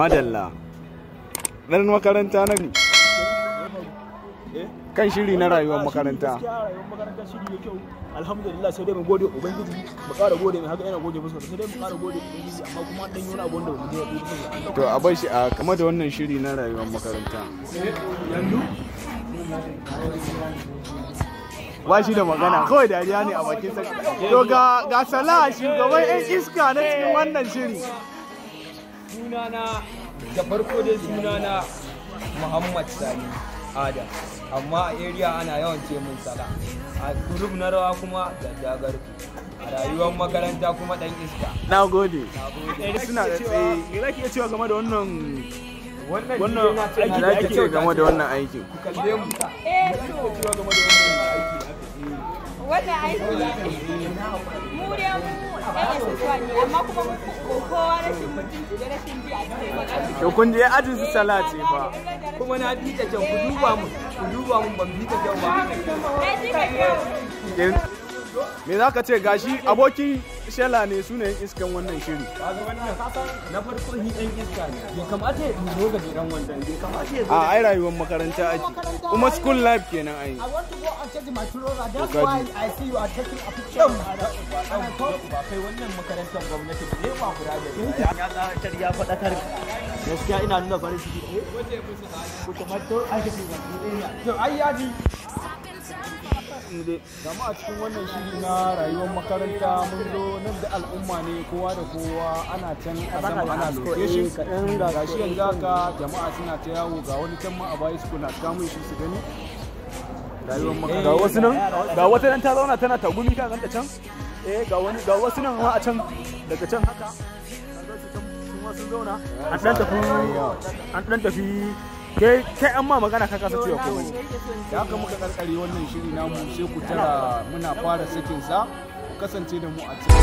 Madalla. Dan makaranta na kan shiri na rayuwar makaranta. Gaskiya rayuwar makaranta shiri ya kyau. Alhamdulillah, sai dai mu gode Ubangiji, mu ƙara gode mai haka, yana gode musu, sai dai mu ƙara gode Ubangiji, amma kuma dan yi wani abu wanda ba mu ji daɗi ba. To a bar shi a kama da wannan shiri na rayuwar makaranta. Ba shi da magana, kawai dariya ne a bakin sa. To ga Salah, shugaban 'yan iska na cikin wannan shiri. Sunana da farko dai sunana Muhammad Sani Adam, amma a area ana yawan ce mun Sala. A group na rawa kuma Daddagar, a rayuwar makaranta kuma dan iska. Na gode. Suna da tsaye. Me za ki iya cewa game da wannan wannan aiki da Za ki ake ce game da wannan aikin? Ku kalle mu. Eh, to cewa game da wannan aiki da aka yi? Wannan aiki, mu dai mu ɗan SS1 ne, amma kuma mun fi kowa rashin mutunci da rashin bi a cikin makaranta. To kun je ajin su Salah ce fa. Kuma na bi ta kyau, ku duba mu, ku duba mun, ban bi ta kyau ba. Na ji ka kyau. Me za ka ce? Gashi abokin Shela ne, su ne 'yan iskan wannan shiri. Kaga wannan, na farko shi dan iska ne, bai kamata ya dubo gajeren wandon, bai kamata ya zo A ai rayuwar makaranta ake. Kuma school life kenan ai. I want to go and change my trouser. That's Kaji. why I see you are taking a picture. And I come ba kai wannan makarantar gwamnati ba ne ba kura da Ya tsawatar, ya faɗakar, gaskiya ina nuna farin ciki. Eh, ko kamar to ake ce to ai ya ji. Gama a cikin wannan shiri na rayuwar makaranta, mun zo nan da al'umma ne, kowa da kowa ana can a sama ana location. Ga shi yanzu haka jama'a suna ta yawo, ga wani can ma a bayi su kuna kamun shi su gani rayuwar makaranta. Ga wasu nan, ga wata nan ta zauna tana tagumi, ka ganta can. Eh, ga wani, ga wasu nan ma a can, daga can haka ka ga su can, su ma sun zauna, an dan tafi, an dan tafi. Kai kai, an ma magana ka kasa cewa komai. Da haka muka karkare wannan shiri namu, sai ku tara muna fara sakin sa, ku kasance da mu a cikin